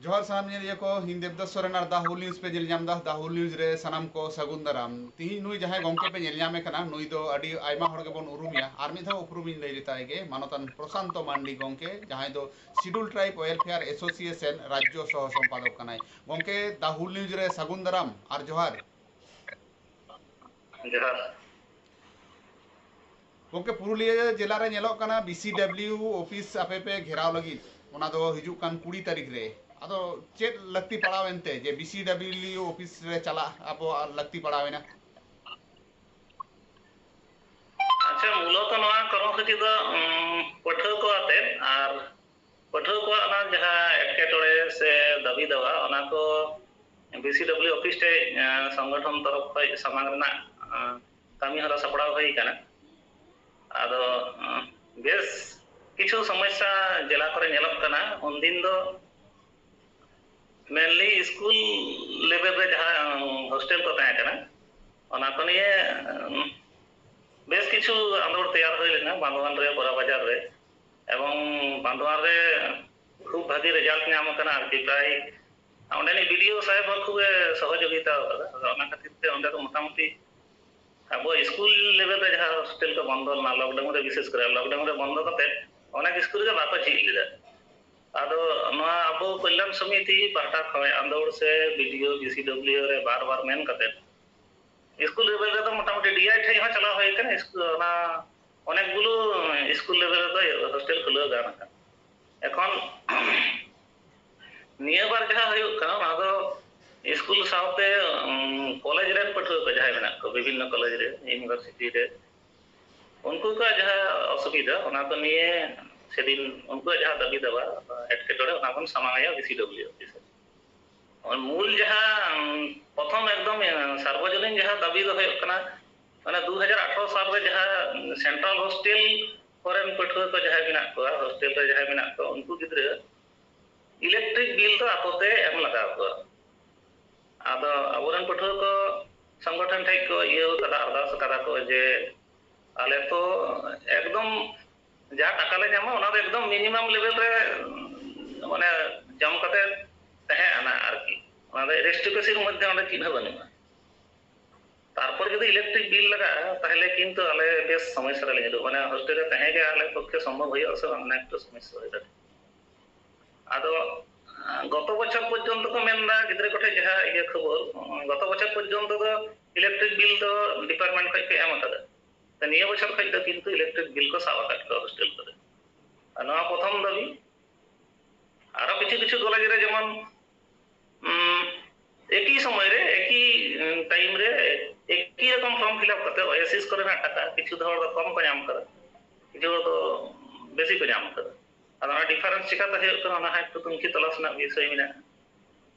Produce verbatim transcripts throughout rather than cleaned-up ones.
ᱡᱚᱦᱟᱨ ᱥᱟᱱᱟᱢ ᱧᱮᱞᱤᱭᱟᱹ ᱠᱚ, ᱤᱧ ᱫᱮᱵᱽᱫᱟᱥ ᱥᱚᱨᱮᱱ ᱟᱨ The Whole News ᱯᱮ ᱧᱮᱞ ᱧᱟᱢ ᱮᱫᱟ᱾ The Whole News ᱨᱮ ᱥᱟᱱᱟᱢ ᱠᱚ ᱥᱟᱹᱜᱩᱱ ᱫᱟᱨᱟᱢ᱾ ᱛᱤᱦᱤᱧ ᱱᱩᱭ ᱡᱟᱦᱟᱸᱭ ᱜᱚᱢᱠᱮ ᱯᱮ ᱧᱮᱞ ᱧᱟᱢᱮ ᱠᱟᱱᱟ, ᱱᱩᱭ ᱫᱚ ᱟᱹᱰᱤ ᱟᱭᱢᱟ ᱦᱚᱲ ᱜᱮᱵᱚᱱ ᱩᱨᱩᱢᱮᱭᱟ᱾ ᱟᱨ ᱢᱤᱫ ᱫᱷᱟᱣ ᱩᱯᱨᱩᱢᱤᱧ ᱞᱟᱹᱭ ᱞᱮᱛᱟᱭ ᱜᱮ, ᱢᱟᱱᱚᱛᱟᱱ ᱯᱨᱚᱥᱟᱱᱛᱚ ᱢᱟᱱᱰᱤ ᱜᱚᱢᱠᱮ, ᱡᱟᱦᱟᱸᱭ ᱫᱚ Scheduled Tribe Welfare Association ᱨᱟᱡᱽᱡᱚ ᱥᱚᱦᱚ ᱥᱚᱢᱯᱟᱫᱚᱠ ᱠᱟᱱᱟᱭ᱾ ᱜᱚᱢᱠᱮ, The Whole News ᱨᱮ ᱥᱟᱹᱜᱩᱱ ᱫᱟᱨᱟᱢ ᱟᱨ ᱡᱚᱦᱟᱨ᱾ ᱡᱚᱦᱟᱨ᱾ ᱜᱚᱢᱠᱮ, ᱯᱩᱨᱩᱞᱤᱭᱟᱹ ᱡᱮᱞᱟ ᱨᱮ ᱧᱮᱞᱚᱜ ᱠᱟᱱᱟ, BCW ᱚᱯᱷᱤᱥ ᱟᱯᱮ ᱯᱮ ᱜᱷᱮᱨᱟᱣ ᱞᱟᱹᱜᱤᱫ, ᱚᱱᱟ ᱫᱚ ᱦᱤᱡᱩᱜ ᱠᱟᱱ ᱠᱩᱲᱤ ᱛᱟᱹᱨᱤᱠᱷ ᱨᱮ᱾ ᱟᱫᱚ ᱪᱮᱫ ᱞᱟᱹᱠᱛᱤ ᱯᱟᱲᱟᱣ ᱮᱱᱛᱮ ᱡᱮ BCW ᱚᱯᱷᱤᱥ ᱨᱮ ᱪᱟᱞᱟᱜ ᱟᱵᱚᱣᱟᱜ ᱞᱟᱹᱠᱛᱤ ᱯᱟᱲᱟᱣ ᱮᱱᱟ? ᱟᱪᱪᱷᱟ, ᱢᱩᱞᱚᱛᱚ ᱱᱚᱣᱟ ᱠᱚᱨᱢᱚᱥᱩᱪᱤ ᱫᱚ, ᱩᱢ, ᱯᱟᱹᱴᱷᱩᱣᱟᱹ ᱠᱚ ᱟᱛᱮᱫ ᱟᱨ ᱯᱟᱹᱴᱷᱩᱣᱟᱹ ᱠᱚᱣᱟᱜ ᱚᱱᱟ ᱡᱟᱦᱟᱸ ᱮᱴᱠᱮᱴᱚᱬᱮ ᱥᱮ ᱫᱟᱹᱵᱤ ᱫᱟᱣᱟ, ᱚᱱᱟ ᱠᱚ BCW ᱚᱯᱷᱤᱥ ᱴᱷᱮᱡ, ᱮᱸ, ᱥᱚᱝᱜᱚᱴᱷᱚᱱ ᱛᱚᱨᱚᱯ ᱠᱷᱚᱡ ᱥᱟᱢᱟᱝ ᱨᱮᱱᱟᱜ, ᱮᱸ, ᱠᱟᱹᱢᱤ ᱦᱚᱨᱟ ᱥᱟᱯᱲᱟᱣ ᱦᱩᱭ ᱠᱟᱱᱟ᱾ ᱟᱫᱚ, ᱮᱸ, ᱵᱮᱥ ᱠᱤᱪᱷᱩ ᱥᱚᱢᱚᱥᱥᱟ ᱡᱮᱞᱟ ᱠᱚᱨᱮ ᱧᱮᱞᱚᱜ ᱠᱟᱱᱟ᱾ ᱩᱱᱫᱤᱱ ᱫᱚ mainly ᱥᱠᱩᱞ level ᱨᱮ ᱡᱟᱦᱟᱸ ᱦᱳᱥᱴᱮᱞ ᱠᱚ ᱛᱟᱦᱮᱸ ᱠᱟᱱᱟ, ᱚᱱᱟ ᱠᱚ ᱱᱤᱭᱮ, ᱩᱸ, ᱵᱮᱥ ᱠᱤᱪᱷᱩ ᱟᱸᱫᱳᱲ ᱛᱮᱭᱟᱨ ᱦᱩᱭ ᱞᱮᱱᱟ᱾ ᱵᱟᱸᱫᱳᱣᱟᱱ ᱨᱮ, ᱵᱚᱨᱟ ᱵᱟᱡᱟᱨ ᱨᱮ, ᱮᱵᱚᱝ ᱵᱟᱸᱫᱳᱣᱟᱱ ᱨᱮ ᱠᱷᱩᱵ ᱵᱷᱟᱹᱜᱤ result ᱧᱟᱢ ᱟᱠᱟᱱᱟ ᱟᱨᱠᱤ᱾ ᱯᱨᱟᱭ ᱚᱸᱰᱮᱱᱤᱡ BDO ᱥᱟᱦᱮᱵ ᱦᱚᱸ ᱠᱷᱩᱵ ᱮ ᱥᱚᱦᱚᱡᱳᱜᱤᱛᱟ ᱟᱠᱟᱫᱟ᱾ ᱟᱫᱚ ᱚᱱᱟ ᱠᱷᱟᱹᱛᱤᱨ ᱛᱮ ᱚᱸᱰᱮ ᱫᱚ ᱢᱚᱴᱟᱢᱩᱴᱤ ᱟᱵᱚ ᱥᱠᱩᱞ level ᱨᱮ ᱡᱟᱦᱟᱸ ᱦᱳᱥᱴᱮᱞ ᱠᱚ ᱵᱚᱱᱫᱚ ᱞᱮᱱᱟ, lockdown ᱨᱮ, ᱵᱤᱥᱮᱥ ᱠᱚᱨᱮ lockdown ᱨᱮ ᱵᱚᱱᱫᱚ ᱠᱟᱛᱮ ᱚᱱᱮᱠ ᱥᱠᱩᱞ ᱨᱮᱜᱮ ᱵᱟᱠᱚ ᱡᱷᱤᱡ ᱞᱮᱫᱟ᱾ ᱟᱫᱚ ᱱᱚᱣᱟ ᱟᱵᱚ ᱠᱚᱞᱭᱟᱱ ᱥᱚᱢᱤᱛᱤ ᱯᱟᱦᱴᱟ ᱠᱷᱚᱱ ᱟᱸᱫᱳᱲ ᱥᱮ BDO, BCW ᱨᱮ ᱵᱟᱨ ᱵᱟᱨ ᱢᱮᱱ ᱠᱟᱛᱮ ᱥᱠᱩᱞ level ᱨᱮᱫᱚ ᱢᱚᱴᱟᱢᱩᱴᱤ DI ᱴᱷᱮᱡ ᱦᱚᱸ ᱪᱟᱞᱟᱣ ᱦᱩᱭ ᱟᱠᱟᱱᱟ᱾ ᱥᱠᱩᱞ, ᱚᱱᱟ ᱚᱱᱮᱠ ᱜᱩᱞᱳ ᱥᱠᱩᱞ level ᱨᱮᱫᱚ ᱦᱳᱥᱴᱮᱞ ᱠᱷᱩᱞᱟᱹᱣ ᱜᱟᱱ ᱟᱠᱟᱱᱟ᱾ ᱮᱠᱷᱚᱱ ᱱᱤᱭᱟᱹ ᱵᱟᱨ ᱡᱟᱦᱟᱸ ᱦᱩᱭᱩᱜ ᱠᱟᱱᱟ, ᱚᱱᱟ ᱫᱚ ᱥᱠᱩᱞ ᱥᱟᱶᱛᱮ, ᱩᱢ, ᱠᱚᱞᱮᱡᱽ ᱨᱮᱱ ᱯᱟᱹᱴᱷᱩᱣᱟᱹ ᱠᱚ ᱡᱟᱦᱟᱸᱭ ᱢᱮᱱᱟᱜ ᱠᱚᱣᱟ ᱵᱤᱵᱷᱤᱱᱱᱚ ᱠᱚᱞᱮᱡᱽ ᱨᱮ, ᱤᱭᱩᱱᱤᱵᱷᱟᱨᱥᱤᱴᱤ ᱨᱮ, ᱩᱱᱠᱩ ᱠᱚᱣᱟᱜ ᱡᱟᱦᱟᱸ ᱚᱥᱩᱵᱤᱫᱷᱟ, ᱚᱱᱟ ᱠᱚ ᱱᱤᱭᱮ ᱥᱮᱫᱤᱱ ᱩᱱᱠᱩᱣᱟᱜ ᱡᱟᱦᱟᱸ ᱫᱟᱹᱵᱤ ᱫᱟᱵᱟ, ᱮᱴᱠᱮᱴᱚᱬᱮ, ᱚᱱᱟ ᱵᱚᱱ ᱥᱟᱢᱟᱝ ᱟᱭᱟ BCW ᱚᱯᱷᱤᱥ ᱨᱮ᱾ ᱢᱩᱞ ᱡᱟᱦᱟᱸ, ᱩᱢ, ᱯᱨᱚᱛᱷᱚᱢ ᱮᱠᱫᱚᱢ, ᱮ, ᱥᱟᱨᱵᱚᱡᱚᱱᱤᱱ ᱡᱟᱦᱟᱸ ᱫᱟᱹᱵᱤ ᱫᱚ ᱦᱩᱭᱩᱜ ᱠᱟᱱᱟ, ᱢᱟᱱᱮ ᱫᱩ ᱦᱟᱡᱟᱨ ᱟᱴᱷᱨᱚ ᱥᱟᱞ ᱨᱮ ᱡᱟᱦᱟᱸ central hostel ᱠᱚᱨᱮᱱ ᱯᱟᱹᱴᱷᱩᱣᱟᱹ ᱠᱚ ᱡᱟᱦᱟᱸᱭ ᱢᱮᱱᱟᱜ ᱠᱚᱣᱟ, ᱦᱳᱥᱴᱮᱞ ᱨᱮ ᱡᱟᱦᱟᱸᱭ ᱢᱮᱱᱟᱜ ᱠᱚᱣᱟ, ᱩᱱᱠᱩ ᱜᱤᱫᱽᱨᱟᱹ electric bill ᱫᱚ ᱟᱠᱚ ᱛᱮ ᱮᱢ ᱞᱟᱜᱟᱣ ᱠᱚᱣᱟ᱾ ᱟᱫᱚ ᱟᱵᱚᱨᱮᱱ ᱯᱟᱹᱴᱷᱩᱣᱟᱹ ᱠᱚ ᱥᱚᱝᱜᱚᱴᱷᱚᱱ ᱴᱷᱮᱡ ᱠᱚ ᱤᱭᱟᱹ ᱠᱟᱫᱟ, ᱟᱨᱫᱟᱥ ᱠᱟᱫᱟ ᱠᱚ ᱡᱮ ᱟᱞᱮ ᱛᱚ ᱮᱠᱫᱚᱢ ᱡᱟ ᱴᱟᱠᱟ ᱞᱮ ᱧᱟᱢᱟ, ᱚᱱᱟ ᱫᱚ ᱮᱠᱫᱚᱢ minimum level ᱨᱮ, ᱢᱟᱱᱮ, ᱡᱚᱢ ᱠᱟᱛᱮ S T O B C ᱨᱮ ᱢᱚᱫᱽᱫᱷᱮ ᱚᱸᱰᱮ ᱪᱮᱫ ᱦᱚᱸ ᱵᱟᱹᱱᱩᱜᱼᱟ᱾ ᱛᱟᱨᱯᱚᱨ ᱡᱩᱫᱤ ᱤᱞᱮᱠᱴᱨᱤᱠ ᱵᱤᱞ ᱞᱟᱜᱟᱜᱼᱟ, ᱛᱟᱦᱚᱞᱮ ᱠᱤᱱᱛᱩ ᱟᱞᱮ ᱵᱮᱥ ᱥᱚᱢᱚᱥᱥᱟ ᱨᱮᱞᱮ ᱧᱩᱨᱩᱜᱼᱟ᱾ ᱢᱟᱱᱮ ᱦᱳᱥᱴᱮᱞ ᱨᱮ ᱛᱟᱦᱮᱸ ᱜᱮ ᱟᱞᱮ ᱯᱚᱠᱠᱷᱮ ᱥᱚᱢᱵᱷᱚᱵ ᱦᱩᱭᱩᱜᱼᱟ ᱥᱮ ᱵᱟᱝ, ᱚᱱᱟ ᱮᱠᱴᱩ ᱥᱚᱢᱚᱥᱥᱟ ᱦᱩᱭ ᱫᱟᱲᱮᱭᱟᱜᱼᱟ᱾ ᱟᱫᱚ ᱜᱚᱛᱚ ᱵᱚᱪᱷᱚᱨ ᱯᱚᱨᱡᱚᱱᱛᱚ ᱠᱚ ᱢᱮᱱᱫᱟ ᱜᱤᱫᱽᱨᱟᱹ ᱠᱚᱴᱷᱮᱱ ᱡᱟᱦᱟᱸ ᱤᱭᱟᱹ ᱠᱷᱚᱵᱚᱨ, ᱜᱚᱛᱚ ᱵᱚᱪᱷᱚᱨ ᱯᱚᱨᱡᱚᱱᱛᱚ ᱫᱚ ᱤᱞᱮᱠᱴᱨᱤᱠ ᱵᱤᱞ ᱫᱚ ᱰᱤᱯᱟᱨᱴᱢᱮᱱᱴ ᱠᱷᱚᱱ ᱠᱚ ᱮᱢ ᱟᱠᱟᱫᱟ᱾ ᱛᱚ ᱱᱤᱭᱟᱹ ᱵᱚᱪᱷᱚᱨ ᱠᱷᱚᱱ ᱫᱚ ᱠᱤᱱᱛᱩ ᱤᱞᱮᱠᱴᱨᱤᱠ ᱵᱤᱞ ᱠᱚ ᱥᱟᱵ ᱟᱠᱟᱫ ᱠᱚᱣᱟ ᱦᱳᱥᱴᱮᱞ ᱠᱚᱨᱮ᱾ ᱟᱨ ᱱᱚᱣᱟ ᱯᱨᱚᱛᱷᱚᱢ ᱫᱟᱹᱵᱤ᱾ ᱟᱨᱚ ᱠᱤᱪᱷᱩ ᱠᱤᱪᱷᱩ ᱠᱚᱞᱮᱡᱽ ᱨᱮ ᱡᱮᱢᱚᱱ, ᱩᱢ, ᱮᱠᱤ ᱥᱚᱢᱚᱭ ᱨᱮ, ᱮᱠᱤ, ᱩᱢ, ᱴᱟᱭᱤᱢ ᱨᱮ ᱮᱠᱤ ᱨᱚᱠᱚᱢ ᱯᱷᱚᱨᱢ ᱯᱷᱤᱞᱟᱯ ᱠᱟᱛᱮ ᱳᱭᱮᱥᱤᱥ ᱠᱚᱨᱮᱱᱟᱜ ᱴᱟᱠᱟ ᱠᱤᱪᱷᱩ ᱦᱚᱲ ᱫᱚ ᱠᱚᱢ ᱠᱚ ᱧᱟᱢ ᱠᱟᱫᱟ, ᱠᱤᱪᱷᱩ ᱦᱚᱲ ᱫᱚ ᱵᱮᱥᱤ ᱠᱚ ᱧᱟᱢ ᱠᱟᱫᱟ᱾ ᱟᱫᱚ ᱚᱱᱟ ᱰᱤᱯᱷᱟᱨᱮᱱᱥ ᱪᱤᱠᱟᱹᱛᱮ ᱦᱩᱭᱩᱜ ᱠᱟᱱᱟ, ᱚᱱᱟ ᱦᱚᱸ ᱮᱠᱴᱩ ᱛᱩᱱᱠᱷᱤ ᱛᱚᱞᱟᱥ ᱨᱮᱱᱟᱜ ᱵᱤᱥᱚᱭ ᱢᱮᱱᱟᱜᱼᱟ᱾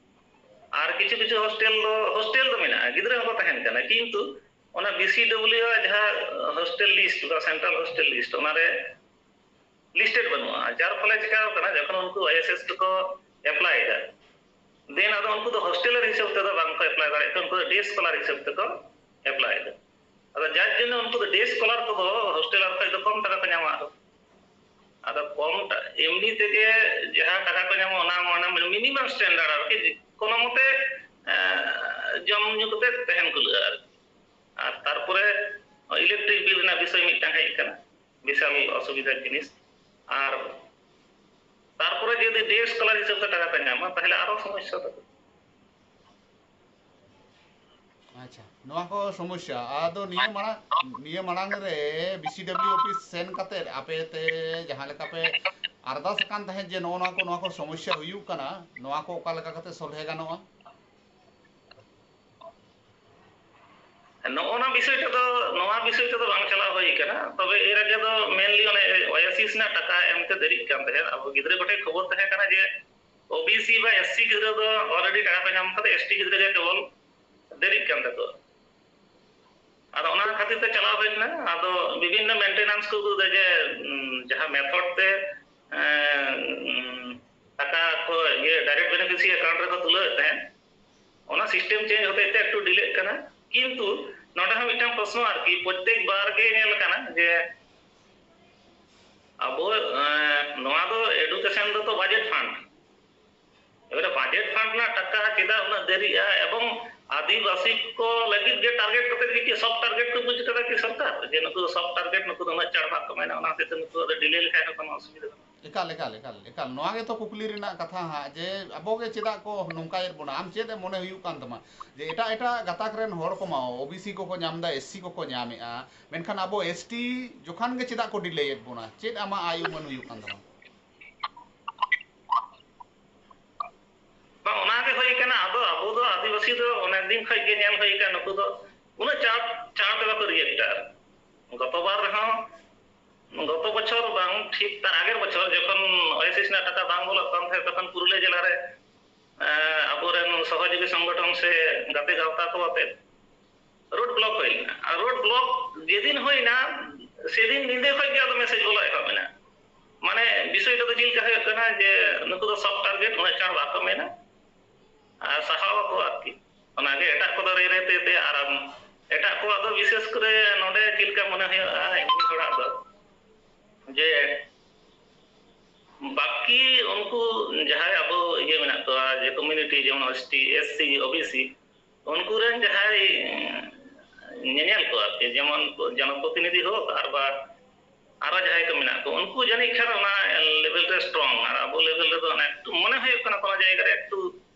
ᱟᱨ ᱠᱤᱪᱷᱩ ᱠᱤᱪᱷᱩ ᱦᱳᱥᱴᱮᱞ ᱫᱚ, ᱦᱳᱥᱴᱮᱞ ᱫᱚ ᱢᱮᱱᱟᱜᱼᱟ, ᱜᱤᱫᱽᱨᱟᱹ ᱦᱚᱸᱠᱚ ᱛᱟᱦᱮᱱ ᱠᱟᱱᱟ, ᱠᱤᱱᱛᱩ ᱚᱱᱟ ᱵᱤ ᱥᱤ ᱰᱟᱵᱞᱤᱭᱩ ᱟᱜ ᱡᱟᱦᱟᱸ ᱦᱳᱥᱴᱮᱞ ᱞᱤᱥᱴ ᱵᱟ ᱥᱮᱱᱴᱨᱟᱞ ᱦᱳᱥᱴᱮᱞ ᱞᱤᱥᱴ, ᱚᱱᱟᱨᱮ ᱞᱤᱥᱴᱮᱰ ᱵᱟᱹᱱᱩᱜᱼᱟ, ᱡᱟᱨ ᱯᱷᱚᱞᱮ ᱪᱤᱠᱟᱹᱣ ᱠᱟᱱᱟ, ᱡᱚᱠᱷᱚᱱ ᱩᱱᱠᱩ ᱳᱭᱮᱥᱤᱥ ᱨᱮᱠᱚ ᱮᱯᱞᱟᱭ ᱮᱫᱟ, ᱫᱮᱱ ᱟᱫᱚ ᱩᱱᱠᱩ ᱫᱚ ᱦᱳᱥᱴᱮᱞᱟᱨ ᱦᱤᱥᱟᱹᱵ ᱛᱮᱫᱚ ᱵᱟᱝ ᱠᱚ ᱮᱯᱞᱟᱭ ᱫᱟᱲᱮᱭᱟᱜ ᱠᱟᱱᱟ, ᱩᱱᱠᱩ ᱫᱚ ᱰᱮ ᱥᱠᱚᱞᱟᱨ ᱦᱤᱥᱟᱹᱵ ᱛᱮᱠᱚ ᱮᱯᱞᱟᱭ ᱮᱫᱟ᱾ ᱟᱫᱚ ᱡᱟᱨ ᱡᱚᱱᱱᱚ ᱩᱱᱠᱩ ᱫᱚ ᱰᱮ ᱥᱠᱚᱞᱟᱨ ᱠᱚᱫᱚ ᱦᱳᱥᱴᱮᱞᱟᱨ ᱠᱷᱚᱱ ᱫᱚ ᱠᱚᱢ ᱴᱟᱠᱟ ᱠᱚ ᱧᱟᱢᱟ ᱟᱨᱚ᱾ ᱟᱫᱚ ᱠᱚᱢ ᱴᱟ-, ᱮᱢᱱᱤ ᱛᱮᱜᱮ ᱡᱟᱦᱟᱸ ᱴᱟᱠᱟ ᱠᱚ ᱧᱟᱢᱟ, ᱚᱱᱟ, ᱚᱱᱟ ᱢᱤᱱᱤᱢᱟᱢ ᱥᱴᱮᱱᱰᱟᱨᱰ ᱟᱨᱠᱤ, ᱠᱳᱱᱳ ᱢᱚᱛᱮ, ᱮᱸ, ᱡᱚᱢ ᱧᱩ ᱠᱟᱛᱮ ᱛᱟᱦᱮᱱ ᱠᱩᱞᱟᱹᱜᱼᱟ ᱟᱨᱠᱤ᱾ ᱟᱨ ᱛᱟᱨᱯᱚᱨᱮ ᱤᱞᱮᱠᱴᱨᱤᱠ ᱵᱤᱞ ᱨᱮᱱᱟᱜ ᱵᱤᱥᱚᱭ ᱢᱤᱫᱴᱟᱝ ᱦᱮᱡ ᱟᱠᱟᱱᱟ, ᱵᱤᱥᱟᱞ ᱚᱥᱩᱵᱤᱫᱷᱟ ᱡᱤᱱᱤᱥ᱾ ᱟᱨ ᱛᱟᱨᱯᱚᱨᱮ ᱡᱩᱫᱤ ᱰᱮ ᱥᱠᱚᱞᱟᱨ ᱦᱤᱥᱟᱹᱵ ᱛᱮ ᱴᱟᱠᱟ ᱠᱚ ᱧᱟᱢᱟ, ᱛᱟᱦᱞᱮ ᱟᱨᱚ ᱥᱚᱢᱚᱥᱥᱟ ᱛᱟᱠᱚ᱾ ᱟᱪᱪᱷᱟ, ᱱᱚᱣᱟ ᱠᱚ ᱥᱚᱢᱚᱥᱥᱟ᱾ ᱟᱫᱚ ᱱᱤᱭᱟᱹ ᱢᱟᱲᱟᱝ, ᱱᱤᱭᱟᱹ ᱢᱟᱲᱟᱝ ᱨᱮ ᱵᱤ ᱥᱤ ᱰᱟᱵᱞᱤᱭᱩ ᱚᱯᱷᱤᱥ ᱥᱮᱱ ᱠᱟᱛᱮ ᱟᱯᱮ ᱛᱮ ᱡᱟᱦᱟᱸ ᱞᱮᱠᱟ ᱯᱮ ᱟᱨᱫᱟᱥ ᱟᱠᱟᱱ ᱛᱟᱦᱮᱸᱫ ᱡᱮ ᱱᱚᱜᱼᱚ ᱱᱚᱣᱟ ᱠᱚ, ᱱᱚᱣᱟ ᱠᱚ ᱥᱚᱢᱚᱥᱥᱟ ᱦᱩᱭᱩᱜ ᱠᱟᱱᱟ, ᱱᱚᱣᱟ ᱠᱚ ᱚᱠᱟ ᱞᱮᱠᱟ ᱠᱟᱛᱮ ᱥᱚᱞᱦᱮ ᱜᱟᱱᱚᱜᱼᱟ? ᱱᱚᱜᱼᱚ ᱱᱚᱣᱟ ᱵᱤᱥᱚᱭ ᱛᱮᱫᱚ, ᱱᱚᱣᱟ ᱵᱤᱥᱚᱭ ᱛᱮᱫᱚ ᱵᱟᱝ ᱪᱟᱞᱟᱣ ᱦᱩᱭ ᱟᱠᱟᱱᱟ᱾ ᱛᱚᱵᱮ ᱮᱨ ᱟᱜᱮ ᱫᱚ mainly ᱚᱱᱮ ᱳᱭᱮᱥᱤᱥ ᱨᱮᱱᱟᱜ ᱴᱟᱠᱟ ᱮᱢᱛᱮ ᱫᱮᱨᱤᱜ ᱠᱟᱱ ᱛᱟᱦᱮᱸᱫ᱾ ᱟᱵᱚ ᱜᱤᱫᱽᱨᱟᱹ ᱠᱚᱴᱷᱮᱱ ᱠᱷᱚᱵᱚᱨ ᱛᱟᱦᱮᱸ ᱠᱟᱱᱟ ᱡᱮ ᱳ ᱵᱤ ᱥᱤ ᱵᱟ ᱮᱥ ᱥᱤ ᱜᱤᱫᱽᱨᱟᱹ ᱫᱚ already ᱴᱟᱠᱟ ᱠᱚ ᱧᱟᱢ ᱠᱟᱫᱟ, ᱮᱥ ᱴᱤ ᱜᱤᱫᱽᱨᱟᱹ ᱜᱮ ᱠᱮᱵᱚᱞ ᱫᱮᱨᱤᱜ ᱠᱟᱱ ᱛᱟᱠᱚᱣᱟ᱾ ᱟᱫᱚ ᱚᱱᱟ ᱠᱷᱟᱹᱛᱤᱨ ᱛᱮ ᱪᱟᱞᱟᱣ ᱦᱩᱭ ᱞᱮᱱᱟ᱾ ᱟᱫᱚ ᱵᱤᱵᱷᱤᱱᱱᱚ maintenance ᱠᱚ ᱩᱫᱩᱜ ᱮᱫᱟ ᱡᱮ, ᱩᱸ, ᱡᱟᱦᱟᱸ method ᱛᱮ, ᱮᱸ, ᱩᱸ, ᱴᱟᱠᱟ ᱠᱚ ᱤᱭᱟᱹ direct beneficiary account ᱨᱮᱠᱚ ᱛᱩᱞᱟᱹᱣᱮᱫ ᱛᱟᱦᱮᱸᱫ, ᱚᱱᱟ system change ᱦᱚᱛᱮᱡ ᱛᱮ ᱮᱠᱴᱩ ᱰᱤᱞᱮᱜ ᱠᱟᱱᱟ᱾ ᱠᱤᱱᱛᱩ ᱱᱚᱰᱮ ᱦᱚᱸ ᱢᱤᱫᱴᱟᱝ ᱯᱨᱚᱥᱱᱚ ᱟᱨᱠᱤ, ᱯᱨᱚᱛᱛᱮᱠ ᱵᱟᱨ ᱜᱮ ᱧᱮᱞ ᱠᱟᱱᱟ ᱡᱮ ᱟᱵᱚ, ᱮᱸ, ᱱᱚᱣᱟ ᱫᱚ education ᱫᱚ ᱛᱚ budget fund, ᱮᱵᱟᱨᱮ budget fund ᱨᱮᱱᱟᱜ ᱴᱟᱠᱟ ᱪᱮᱫᱟᱜ ᱩᱱᱟᱹᱜ ᱫᱮᱨᱤᱜᱼᱟ? ᱮᱵᱚᱝ ᱟᱹᱫᱤᱵᱟᱹᱥᱤ ᱠᱚ ᱞᱟᱹᱜᱤᱫ ᱜᱮ ᱴᱟᱨᱜᱮᱴ ᱠᱟᱛᱮ ᱜᱮ ᱠᱤ ᱥᱚᱯᱷᱴ ᱴᱟᱨᱜᱮᱴ ᱠᱚ ᱵᱩᱡᱽ ᱠᱟᱫᱟ ᱠᱤ ᱥᱚᱨᱠᱟᱨ, ᱡᱮ ᱱᱩᱠᱩ ᱫᱚ ᱥᱚᱯᱷᱴ ᱴᱟᱨᱜᱮᱴ, ᱱᱩᱠᱩ ᱫᱚ ᱩᱱᱟᱹᱜ ᱪᱟᱲ ᱵᱟᱠᱚ ᱢᱮᱱᱟ, ᱚᱱᱟ ᱦᱚᱛᱮᱡ ᱛᱮ ᱱᱩᱠᱩ ᱫᱚ ᱰᱤᱞᱮ ᱞᱮᱠᱷᱟᱱ ᱫᱚ ᱠᱳᱱᱳ ᱚᱥᱩᱵᱤᱫᱷᱟ ᱵᱟᱹᱱᱩᱜᱼᱟ᱾ ᱮᱠᱟᱞ, ᱮᱠᱟᱞ, ᱮᱠᱟᱞ, ᱮᱠᱟᱞ᱾ ᱱᱚᱣᱟ ᱜᱮᱛᱚ ᱠᱩᱠᱞᱤ ᱨᱮᱱᱟᱜ ᱠᱟᱛᱷᱟ ᱦᱟᱸᱜ, ᱡᱮ ᱟᱵᱚ ᱜᱮ ᱪᱮᱫᱟᱜ ᱠᱚ ᱱᱚᱝᱠᱟᱭᱮᱫ ᱵᱚᱱᱟ? ᱟᱢ ᱪᱮᱫ ᱮᱢ ᱢᱚᱱᱮ ᱦᱩᱭᱩᱜ ᱠᱟᱱ ᱛᱟᱢᱟ ᱡᱮ ᱮᱴᱟᱜ, ᱮᱴᱟᱜ ᱜᱟᱛᱟᱠ ᱨᱮᱱ ᱦᱚᱲ ᱠᱚᱢᱟ, ᱳᱵᱤᱥᱤ ᱠᱚᱠᱚ ᱧᱟᱢ ᱮᱫᱟ, ᱮᱥ ᱥᱤ ᱠᱚᱠᱚ ᱧᱟᱢᱮᱫᱼᱟ, ᱢᱮᱱᱠᱷᱟᱱ ᱟᱵᱚ ᱮᱥ ᱴᱤ ᱡᱚᱠᱷᱚᱱ ᱜᱮ ᱪᱮᱫᱟᱜ ᱠᱚ ᱰᱤᱞᱮᱭᱮᱫ ᱵᱚᱱᱟ? ᱪᱮᱫ ᱟᱢᱟᱜ ᱟᱭ ᱩᱢᱟᱹᱱ ᱦᱩᱭᱩᱜ ᱠᱟᱱ ᱛᱟᱢᱟ? ᱵᱟᱝ, ᱚᱱᱟ ᱜᱮ ᱦᱩᱭ ᱠᱟᱱᱟ᱾ ᱟᱫᱚ ᱟᱵᱚ ᱫᱚ ᱟᱹᱫᱤᱵᱟᱹᱥᱤ ᱫᱚ ᱚᱱᱮ ᱫᱤᱱ ᱠᱷᱚᱡ ᱜᱮ ᱧᱮᱞ ᱦᱩᱭ ᱠᱟᱱᱟ, ᱱᱩᱠᱩ ᱫᱚ ᱩᱱᱟᱹᱜ ᱪᱟᱬ, ᱪᱟᱬ ᱛᱮ ᱵᱟᱠᱚ ᱨᱤᱭᱮᱠᱴᱟ᱾ ᱜᱚᱛᱚ ᱵᱟᱨ ᱨᱮᱦᱚᱸ, ᱜᱚᱛᱚ ᱵᱚᱪᱷᱚᱨ ᱵᱟᱝ, ᱴᱷᱤᱠ ᱛᱟᱨ ᱟᱜᱮᱨ ᱵᱚᱪᱷᱚᱨ ᱡᱚᱠᱷᱚᱱ ᱳᱭᱮᱥᱤᱥ ᱨᱮᱱᱟᱜ ᱴᱟᱠᱟ ᱵᱟᱝ ᱵᱚᱞᱚᱜ ᱠᱟᱱ ᱛᱟᱦᱮᱸᱫ, ᱛᱚᱠᱷᱚᱱ ᱯᱩᱨᱩᱞᱤᱭᱟᱹ ᱡᱮᱞᱟ ᱨᱮ, ᱮᱸ, ᱟᱵᱚᱨᱮᱱ ᱥᱚᱦᱚᱡᱳᱜᱤ ᱥᱚᱝᱜᱚᱴᱷᱚᱱ ᱥᱮ ᱜᱟᱛᱮ ᱜᱟᱶᱛᱟ ᱠᱚ ᱟᱛᱮ ᱨᱳᱰ ᱵᱞᱚᱠ ᱦᱩᱭ ᱞᱮᱱᱟ᱾ ᱟᱨ ᱨᱳᱰ ᱵᱞᱚᱠ ᱡᱮᱫᱤᱱ ᱦᱩᱭᱱᱟ, ᱥᱮᱫᱤᱱ ᱧᱤᱫᱟᱹ ᱠᱷᱚᱡ ᱜᱮ ᱟᱫᱚ ᱢᱮᱥᱮᱡᱽ ᱵᱚᱞᱚ ᱮᱦᱚᱵ ᱮᱱᱟ᱾ ᱢᱟᱱᱮ, ᱵᱤᱥᱚᱭᱴᱟ ᱫᱚ ᱪᱮᱫ ᱞᱮᱠᱟ ᱦᱩᱭᱩᱜ ᱠᱟᱱᱟ ᱡᱮ ᱱᱩᱠᱩ ᱫᱚ ᱥᱚᱯᱷᱴ ᱴᱟᱨᱜᱮᱴ, ᱩᱱᱟᱹᱜ ᱪᱟᱬ ᱵᱟᱠᱚ ᱢᱮᱱᱟ, ᱟᱨ ᱥᱟᱦᱟᱣ ᱟᱠᱚ ᱟᱨᱠᱤ᱾ ᱚᱱᱟᱜᱮ ᱮᱴᱟᱜ ᱠᱚᱫᱚ ᱨᱮ ᱨᱮ ᱛᱮ ᱛᱮ ᱟᱨᱟᱢ᱾ ᱮᱴᱟᱜ ᱠᱚᱣᱟᱜ ᱫᱚ ᱵᱤᱥᱮᱥ ᱠᱚᱨᱮ ᱱᱚᱰᱮ ᱪᱮᱫ ᱞᱮᱠᱟ ᱢᱚᱱᱮ ᱦᱩᱭᱩᱜᱼᱟ, ᱮᱢᱱᱤ ᱦᱚᱲᱟᱜ ᱫᱚ ᱡᱮ ᱵᱟᱹᱠᱤ ᱩᱱᱠᱩ ᱡᱟᱦᱟᱸᱭ ᱟᱵᱚ ᱤᱭᱟᱹ ᱢᱮᱱᱟᱜ ᱠᱚᱣᱟ, ᱡᱮ ᱠᱚᱢᱤᱭᱩᱱᱤᱴᱤ, ᱡᱮᱢᱚᱱ S T, S C, O B C, ᱩᱱᱠᱩ ᱨᱮᱱ ᱡᱟᱦᱟᱸᱭ ᱧᱮᱧᱮᱞ ᱠᱚ ᱟᱨᱠᱤ, ᱡᱮᱢᱚᱱ ᱡᱚᱱᱚᱯᱨᱚᱛᱤᱱᱤᱫᱷᱤ ᱦᱳᱠ ᱟᱨ ᱵᱟ ᱟᱨᱚ ᱡᱟᱦᱟᱸᱭ ᱠᱚ ᱢᱮᱱᱟᱜ ᱠᱚ, ᱩᱱᱠᱩ ᱡᱟᱹᱱᱤᱡ ᱠᱷᱟᱱ ᱚᱱᱟ ᱞᱮᱵᱮᱞ ᱨᱮ ᱥᱴᱨᱚᱝ, ᱟᱨ ᱟᱵᱚ ᱞᱮᱵᱮᱞ ᱨᱮᱫᱚ ᱚᱱᱟ ᱮᱠᱴᱩ ᱢᱚᱱᱮ ᱦᱩᱭᱩᱜ ᱠᱟᱱᱟ ᱠᱳᱱᱳ ᱡᱟᱭᱜᱟ ᱨᱮ ᱮᱠᱴᱩ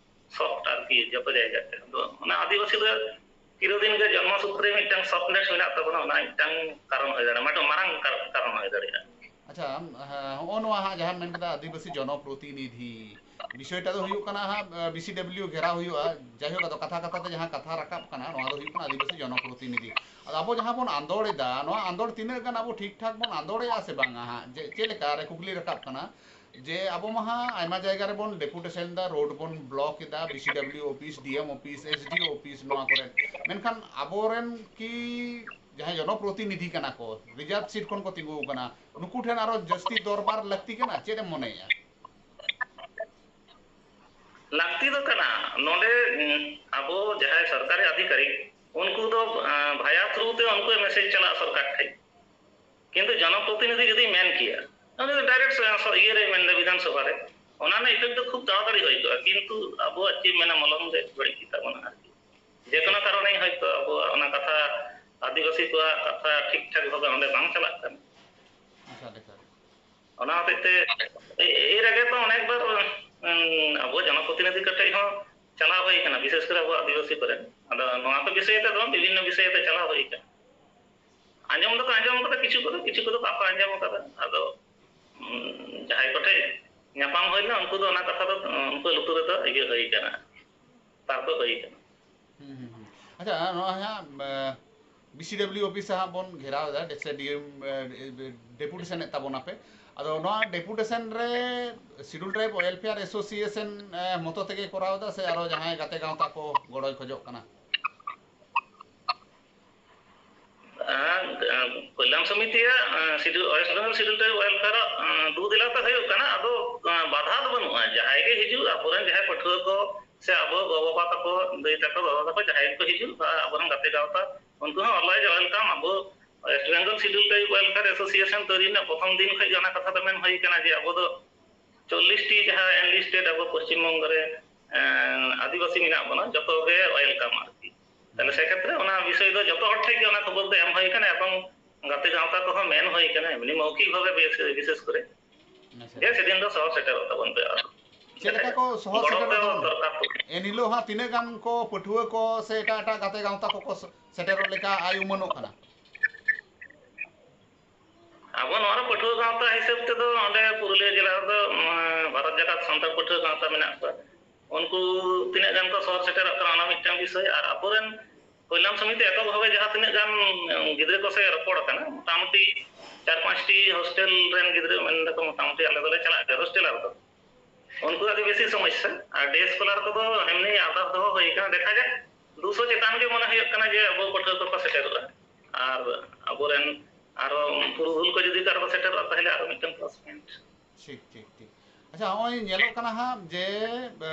ᱥᱚᱯᱷᱴ ᱟᱨᱠᱤ ᱡᱚᱛᱚ ᱡᱟᱭᱜᱟ ᱛᱮ᱾ ᱟᱫᱚ ᱚᱱᱟ ᱟᱹᱫᱤᱵᱟᱹᱥᱤ ᱫᱚ ᱪᱤᱨᱚᱫᱤᱱ ᱜᱮ ᱡᱚᱱᱢᱚ ᱥᱩᱛᱨᱮ ᱢᱤᱫᱴᱟᱝ ᱥᱚᱯᱷᱴᱱᱮᱥ ᱢᱮᱱᱟᱜ ᱛᱟᱵᱚᱱᱟ, ᱚᱱᱟ ᱢᱤᱫᱴᱟᱝ ᱠᱟᱨᱚᱱ ᱦᱩᱭ ᱫᱟᱲᱮᱭᱟᱜᱼᱟ, ᱢᱤᱫᱴᱟᱝ ᱢᱟᱨᱟᱝ ᱠᱟᱨ-, ᱠᱟᱨᱚᱱ ᱦᱩᱭ ᱫᱟᱲᱮᱭᱟᱜᱼᱟ᱾ ᱟᱪᱪᱷᱟ, ᱟᱢ, ᱦᱮᱸ, ᱦᱚᱸᱜᱼᱚ ᱱᱚᱣᱟ ᱦᱟᱸᱜ ᱡᱟᱦᱟᱸᱢ ᱢᱮᱱ ᱠᱮᱫᱟ ᱟᱹᱫᱤᱵᱟᱹᱥᱤ ᱡᱚᱱᱚᱯᱨᱚᱛᱤᱱᱤᱫᱷᱤ, ᱵᱤᱥᱚᱭᱴᱟ ᱫᱚ ᱦᱩᱭᱩᱜ ᱠᱟᱱᱟ ᱦᱟᱸᱜ, ᱟᱸ, ᱵᱤ ᱥᱤ ᱰᱟᱵᱽᱞᱤᱭᱩ ᱜᱷᱮᱨᱟᱣ ᱦᱩᱭᱩᱜᱼᱟ, ᱡᱟᱭᱦᱳᱠ, ᱟᱫᱚ ᱠᱟᱛᱷᱟ ᱠᱟᱛᱷᱟ ᱛᱮ ᱡᱟᱦᱟᱸ ᱠᱟᱛᱷᱟ ᱨᱟᱠᱟᱵ ᱠᱟᱱᱟ, ᱱᱚᱣᱟ ᱫᱚ ᱦᱩᱭᱩᱜ ᱠᱟᱱᱟ ᱟᱹᱫᱤᱵᱟᱹᱥᱤ ᱡᱚᱱᱚᱯᱨᱚᱛᱤᱱᱤᱫᱷᱤ᱾ ᱟᱫᱚ ᱟᱵᱚ ᱡᱟᱦᱟᱸ ᱵᱚᱱ ᱟᱸᱫᱳᱲ ᱮᱫᱟ, ᱱᱚᱣᱟ ᱟᱸᱫᱳᱲ ᱛᱤᱱᱟᱹᱜ ᱜᱟᱱ ᱟᱵᱚ ᱴᱷᱤᱠ ᱴᱷᱟᱠ ᱵᱚᱱ ᱟᱸᱫᱳᱲᱮᱜᱼᱟ ᱥᱮ ᱵᱟᱝᱟ ᱦᱟᱸᱜ? ᱡᱮ ᱪᱮᱫ ᱞᱮᱠᱟ ᱨᱮ ᱠᱩᱠᱞᱤ ᱨᱟᱠᱟᱵ ᱠᱟᱱᱟ, ᱡᱮ ᱟᱵᱚ ᱢᱟ ᱦᱟᱸᱜ ᱟᱭᱢᱟ ᱡᱟᱭᱜᱟ ᱨᱮᱵᱚᱱ ᱰᱮᱯᱩᱴᱮᱥᱚᱱ ᱮᱫᱟ, ᱨᱳᱰ ᱵᱚᱱ ᱵᱞᱚᱠ ᱮᱫᱟ, ᱵᱤ ᱥᱤ ᱰᱟᱵᱽᱞᱤᱭᱩ ᱚᱯᱷᱤᱥ, ᱰᱤ M office, S D office, ᱱᱚᱣᱟ ᱠᱚᱨᱮ᱾ ᱢᱮᱱᱠᱷᱟᱱ ᱟᱵᱚᱨᱮᱱ ᱠᱤ ᱡᱟᱦᱟᱸᱭ ᱡᱚᱱᱚᱯᱨᱚᱛᱤᱱᱤᱫᱷᱤ ᱠᱟᱱᱟ ᱠᱚ, ᱨᱤᱡᱟᱨᱵᱷ ᱥᱤᱴ ᱠᱷᱚᱱ ᱠᱚ ᱛᱤᱸᱜᱩ ᱟᱠᱟᱱᱟ, ᱱᱩᱠᱩ ᱴᱷᱮᱱ ᱟᱨᱚ ᱡᱟᱹᱥᱛᱤ ᱫᱚᱨᱵᱟᱨ ᱞᱟᱹᱠᱛᱤ ᱠᱟᱱᱟ, ᱪᱮᱫ ᱮᱢ ᱢᱚᱱᱮᱭᱮᱫᱼᱟ? ᱞᱟᱹᱠᱛᱤ ᱫᱚ ᱠᱟᱱᱟ᱾ ᱱᱚᱰᱮ, ᱩᱸ, ᱟᱵᱚ ᱡᱟᱦᱟᱸᱭ ᱥᱚᱨᱠᱟᱨᱤ ᱟᱫᱷᱤᱠᱟᱨᱤᱠ, ᱩᱱᱠᱩ ᱫᱚ, ᱟᱸ, ᱵᱷᱟᱭᱟ ᱛᱷᱨᱩ ᱛᱮ ᱩᱱᱠᱩ ᱢᱮᱥᱮᱡᱽ ᱪᱟᱞᱟᱜᱼᱟ ᱥᱚᱨᱠᱟᱨ ᱴᱷᱮᱱ᱾ ᱠᱤᱱᱛᱩ ᱡᱚᱱᱚᱯᱨᱚᱛᱤᱱᱤᱫᱷᱤ ᱡᱩᱫᱤ ᱢᱮᱱ ᱠᱮᱭᱟ, ᱩᱱᱤ ᱫᱚ ᱰᱟᱭᱨᱮᱠᱴ ᱥᱚ-, ᱥᱚ-, ᱤᱭᱟᱹ ᱨᱮ ᱢᱮᱱᱫᱟ, ᱵᱤᱫᱷᱟᱱ ᱥᱚᱵᱷᱟ ᱨᱮ, ᱚᱱᱟ ᱨᱮᱱᱟᱜ effect ᱫᱚ ᱠᱷᱩᱵ ᱛᱟᱲᱟᱛᱟᱲᱤ ᱦᱩᱭ ᱠᱚᱜᱼᱟ, ᱠᱤᱱᱛᱩ ᱟᱵᱚᱣᱟᱜ ᱪᱮᱫ ᱢᱮᱱᱟ, ᱢᱚᱞᱚᱝ ᱜᱮ ᱵᱟᱹᱲᱤᱡ ᱜᱮᱛᱟ ᱵᱚᱱᱟ ᱟᱨᱠᱤ᱾ ᱡᱮ ᱠᱳᱱᱳ ᱠᱟᱨᱚᱱᱮ ᱦᱚᱭᱛᱳ ᱟᱵᱚᱣᱟᱜ ᱚᱱᱟ ᱠᱟᱛᱷᱟ, ᱟᱹᱫᱤᱵᱟᱹᱥᱤ ᱠᱚᱣᱟᱜ ᱠᱟᱛᱷᱟ ᱴᱷᱤᱠ ᱴᱷᱟᱠ ᱵᱷᱟᱵᱮ ᱚᱸᱰᱮ ᱵᱟᱝ ᱪᱟᱞᱟᱜ ᱠᱟᱱᱟ᱾ ᱮᱠᱟᱞ ᱮᱠᱟᱞ᱾ ᱚᱱᱟ ᱦᱚᱛᱮᱡ ᱛᱮ ᱮ-, ᱮᱭ ᱨᱮᱜᱮ ᱛᱚ ᱚᱱᱮᱠᱵᱟᱨ, ᱩᱸ, ᱟᱵᱚ ᱡᱚᱱᱚᱯᱨᱚᱛᱤᱱᱤᱫᱷᱤ ᱠᱚᱴᱷᱮᱡ ᱦᱚᱸ ᱪᱟᱞᱟᱣ ᱦᱩᱭ ᱠᱟᱱᱟ, ᱵᱤᱥᱮᱥ ᱠᱚᱨᱮ ᱟᱵᱚ ᱟᱹᱫᱤᱵᱟᱹᱥᱤ ᱠᱚᱨᱮ᱾ ᱟᱫᱚ ᱱᱚᱣᱟ ᱠᱚ ᱵᱤᱥᱚᱭ ᱛᱮᱫᱚ ᱵᱤᱵᱷᱤᱱᱱᱚ ᱵᱤᱥᱚᱭ ᱛᱮ ᱪᱟᱞᱟᱣ ᱦᱩᱭ ᱠᱟᱱᱟ᱾ ᱟᱸᱡᱚᱢ ᱫᱚᱠᱚ ᱟᱸᱡᱚᱢ ᱠᱟᱫᱟ ᱠᱤᱪᱷᱩ ᱠᱚᱫᱚ, ᱠᱤᱪᱷᱩ ᱠᱚᱫᱚ ᱵᱟᱠᱚ ᱟᱸᱡᱚᱢ ᱠᱟᱫᱟ᱾ ᱟᱫᱚ, ᱩᱸ, ᱡᱟᱦᱟᱸᱭ ᱠᱚᱴᱷᱮᱡ ᱧᱟᱯᱟᱢ ᱦᱩᱭ ᱞᱮᱱᱟ, ᱩᱱᱠᱩ ᱫᱚ ᱚᱱᱟ ᱠᱟᱛᱷᱟ ᱫᱚ, ᱩᱱᱠᱩ ᱞᱩᱛᱩᱨ ᱨᱮᱫᱚ ᱤᱭᱟᱹ ᱦᱩᱭ ᱠᱟᱱᱟ, ᱛᱟᱨᱠᱚ ᱦᱩᱭ ᱠᱟᱱᱟ᱾ ᱦᱩᱸ, ᱦᱩᱸ, ᱦᱩᱸ᱾ ᱟᱪᱪᱷᱟ, ᱱᱚᱣᱟ ᱦᱟᱸᱜ, ᱮ, ᱵᱤ ᱥᱤ ᱰᱟᱵᱽᱞᱤᱭᱩ ᱚᱯᱷᱤᱥ ᱦᱟᱸᱜ ᱵᱚᱱ ᱜᱷᱮᱨᱟᱣ ᱮᱫᱟ, ᱥᱮ ᱰᱤ ᱮᱢ, ᱮ, ᱰᱮᱯᱩᱴᱮᱥᱚᱱ ᱮᱫ ᱛᱟᱵᱚᱱᱟᱯᱮ᱾ ᱟᱫᱚ ᱱᱚᱣᱟ ᱰᱮᱯᱩᱴᱮᱥᱚᱱ ᱨᱮ Scheduled Tribe Welfare Association, ᱮ, ᱢᱚᱛᱚ ᱛᱮᱜᱮ ᱠᱚᱨᱟᱣ ᱮᱫᱟ ᱥᱮ ᱟᱨᱚ ᱡᱟᱦᱟᱸᱭ ᱜᱟᱛᱮ ᱜᱟᱶᱛᱟ ᱠᱚ ᱜᱚᱲᱚᱭ ᱠᱷᱚᱡᱚᱜ ᱠᱟᱱᱟ? ᱟᱨ, ᱟᱨ ᱠᱚᱞᱭᱟᱱ ᱥᱚᱢᱤᱛᱤᱭᱟᱜ, ᱟᱨ, Schedule, West Bengal Scheduled Tribe Welfare ᱟᱜ, ᱟᱨ, ᱫᱩ ᱫᱮᱞᱟ ᱛᱮ ᱦᱩᱭᱩᱜ ᱠᱟᱱᱟ᱾ ᱟᱫᱚ, ᱟᱨ, ᱵᱟᱫᱷᱟ ᱫᱚ ᱵᱟᱹᱱᱩᱜᱼᱟ᱾ ᱡᱟᱦᱟᱸᱭ ᱜᱮ ᱦᱤᱡᱩᱜ, ᱟᱵᱚᱨᱮᱱ ᱡᱟᱦᱟᱸᱭ ᱯᱟᱹᱴᱷᱩᱣᱟᱹ ᱠᱚ ᱥᱮ ᱟᱵᱚ ᱜᱚ-ᱵᱟᱵᱟ ᱛᱟᱠᱚ, ᱫᱟᱹᱭ ᱛᱟᱠᱚ, ᱫᱟᱫᱟ ᱛᱟᱠᱚ, ᱡᱟᱦᱟᱸᱭ ᱜᱮᱠᱚ ᱦᱤᱡᱩᱜ, ᱟᱨ ᱟᱵᱚᱨᱮᱱ ᱜᱟᱛᱮ ᱜᱟᱶᱛᱟ, ᱩᱱᱠᱩ ᱦᱚᱸ always welcome᱾ ᱟᱵᱚ West Bengal Scheduled Tribe Welfare Association ᱛᱚᱭᱨᱤ ᱨᱮᱱᱟᱜ ᱯᱨᱚᱛᱷᱚᱢ ᱫᱤᱱ ᱠᱷᱚᱱ ᱜᱮ ᱚᱱᱟ ᱠᱟᱛᱷᱟ ᱫᱚ ᱢᱮᱱ ᱦᱩᱭ ᱠᱟᱱᱟ ᱡᱮ ᱟᱵᱚ ᱫᱚ ᱪᱚᱞᱞᱤᱥ ᱴᱤ ᱡᱟᱦᱟᱸ enlisted ᱟᱵᱚ ᱯᱚᱥᱪᱤᱢ ᱵᱚᱝᱜᱚ ᱨᱮ, ᱮᱸ, ᱟᱹᱫᱤᱵᱟᱹᱥᱤ ᱢᱮᱱᱟᱜ ᱵᱚᱱᱟ, ᱡᱚᱛᱚ ᱜᱮ welcome ᱟᱨᱠᱤ᱾ ᱛᱟᱦᱞᱮ ᱥᱮ ᱠᱷᱮᱛᱨᱮ ᱚᱱᱟ ᱵᱤᱥᱚᱭ ᱫᱚ ᱡᱚᱛᱚ ᱦᱚᱲ ᱴᱷᱮᱱ ᱜᱮ ᱚᱱᱟ ᱠᱷᱚᱵᱚᱨ ᱫᱚ ᱮᱢ ᱦᱩᱭ ᱠᱟᱱᱟ, ᱮᱵᱚᱝ ᱜᱟᱛᱮ ᱜᱟᱶᱛᱟ ᱠᱚᱦᱚᱸ ᱢᱮᱱ ᱦᱩᱭ ᱠᱟᱱᱟ, ᱮᱢᱱᱤ ᱢᱚᱣᱠᱷᱤᱠ ᱵᱷᱟᱵᱮ ᱵᱮᱥ-, ᱵᱤᱥᱮᱥ ᱠᱚᱨᱮ, ᱟᱪᱪᱷᱟ᱾ ᱡᱮ ᱥᱮᱫᱤᱱ ᱫᱚ ᱥᱚᱦᱚᱨ ᱥᱮᱴᱮᱨᱚᱜ ᱛᱟᱵᱚᱱ ᱯᱮ᱾ ᱟᱨ ᱪᱮᱫ ᱞᱮᱠᱟ ᱠᱚ ᱥᱚᱦᱚᱨ ᱜᱚᱲᱚ ᱥᱮᱴᱮᱨᱚᱜ ᱫᱚ ᱛᱟᱵᱚᱱ? ᱫᱚᱨᱠᱟᱨ ᱠᱚ᱾ ᱮᱱ ᱦᱤᱞᱳᱜ ᱦᱟᱸᱜ ᱛᱤᱱᱟᱹᱜ ᱜᱟᱱ ᱠᱚ ᱯᱟᱹᱴᱷᱩᱣᱟᱹ ᱠᱚ ᱥᱮ ᱮᱴᱟᱜ ᱮᱴᱟᱜ ᱜᱟᱛᱮ ᱜᱟᱶᱛᱟ ᱠᱚᱠᱚ ᱥᱮᱴᱮᱨᱚᱜ ᱞᱮᱠᱟ ᱟᱭ ᱩᱢᱟᱹᱱᱚᱜ ᱠᱟᱱᱟ? ᱟᱵᱚ ᱱᱚᱣᱟ ᱨᱮ ᱯᱟᱹᱴᱷᱩᱣᱟᱹ ᱜᱟᱶᱛᱟ ᱦᱤᱥᱟᱹᱵ ᱛᱮᱫᱚ ᱚᱸᱰᱮ ᱯᱩᱨᱩᱞᱤᱭᱟᱹ ᱡᱮᱞᱟ ᱨᱮᱫᱚ, ᱩᱸ, ᱵᱷᱟᱨᱚᱛ ᱡᱟᱠᱟᱛ ᱥᱟᱱᱛᱟᱲ ᱯᱟᱹᱴᱷᱩᱣᱟᱹ ᱜᱟᱶᱛᱟ ᱢᱮᱱᱟᱜ ᱠᱚᱣᱟ᱾ ᱩᱱᱠᱩ ᱛᱤᱱᱟᱹᱜ ᱜᱟᱱ ᱠᱚ ᱥᱚᱦᱚᱨ ᱥᱮᱴᱮᱨᱚᱜ ᱠᱟᱱᱟ, ᱚᱱᱟ ᱢᱤᱫᱴᱟᱝ ᱵᱤᱥᱚᱭ᱾ ᱟᱨ ᱟᱵᱚᱨᱮᱱ ᱠᱚᱞᱭᱟᱱ ᱥᱚᱢᱤᱛᱤ ᱮᱛᱚᱦᱚᱵ ᱵᱷᱟᱵᱮ ᱡᱟᱦᱟᱸ ᱛᱤᱱᱟᱹᱜ ᱜᱟᱱ, ᱩᱸ, ᱜᱤᱫᱽᱨᱟᱹ ᱠᱚ ᱥᱮ ᱨᱚᱯᱚᱲ ᱟᱠᱟᱱᱟ, ᱢᱚᱴᱟᱢᱩᱴᱤ ᱪᱟᱨ ᱯᱟᱸᱪᱴᱤ ᱦᱳᱥᱴᱮᱞ ᱨᱮᱱ ᱜᱤᱫᱽᱨᱟᱹ ᱢᱮᱱ ᱫᱟᱠᱚ ᱢᱚᱴᱟᱢᱩᱴᱤ ᱟᱞᱮ ᱫᱚᱞᱮ ᱪᱟᱞᱟᱜ ᱜᱮᱭᱟ ᱦᱳᱥᱴᱮᱞ ᱨᱮᱫᱚ᱾ ᱩᱱᱠᱩᱣᱟᱜ ᱜᱮ ᱵᱮᱥᱤ ᱥᱚᱢᱚᱥᱥᱟ᱾ ᱟᱨ day scholar ᱠᱚᱫᱚ ᱮᱢᱱᱤ ᱟᱨᱫᱟᱥ ᱫᱚᱦᱚ ᱦᱩᱭ ᱠᱟᱱᱟ, ᱫᱮᱠᱷᱟ ᱡᱟᱠ, ᱫᱩᱥᱚ ᱪᱮᱛᱟᱱ ᱜᱮ ᱢᱚᱱᱮ ᱦᱩᱭᱩᱜ ᱠᱟᱱᱟ ᱡᱮ ᱟᱵᱚ ᱯᱟᱹᱴᱷᱩᱣᱟᱹ ᱠᱚᱠᱚ ᱥᱮᱴᱮᱨᱚᱜᱼᱟ᱾ ᱟᱨ ᱟᱵᱚᱨᱮᱱ ᱟᱨᱚ ᱯᱩᱨᱩᱫᱷᱩᱞ ᱠᱚ ᱡᱩᱫᱤ ᱟᱨᱚ ᱠᱚ ᱥᱮᱴᱮᱨᱚᱜᱼᱟ, ᱛᱟᱦᱚᱞᱮ ᱟᱨᱚ ᱢᱤᱫᱴᱟᱝ plus point᱾ ᱴᱷᱤᱠ, ᱴᱷᱤᱠ, ᱴᱷᱤᱠ᱾ ᱟᱪᱪᱷᱟ, ᱱᱚᱜᱼᱚᱭ ᱧᱮᱞᱚᱜ ᱠᱟᱱᱟ ᱦᱟᱸᱜ ᱡᱮ, ᱮ,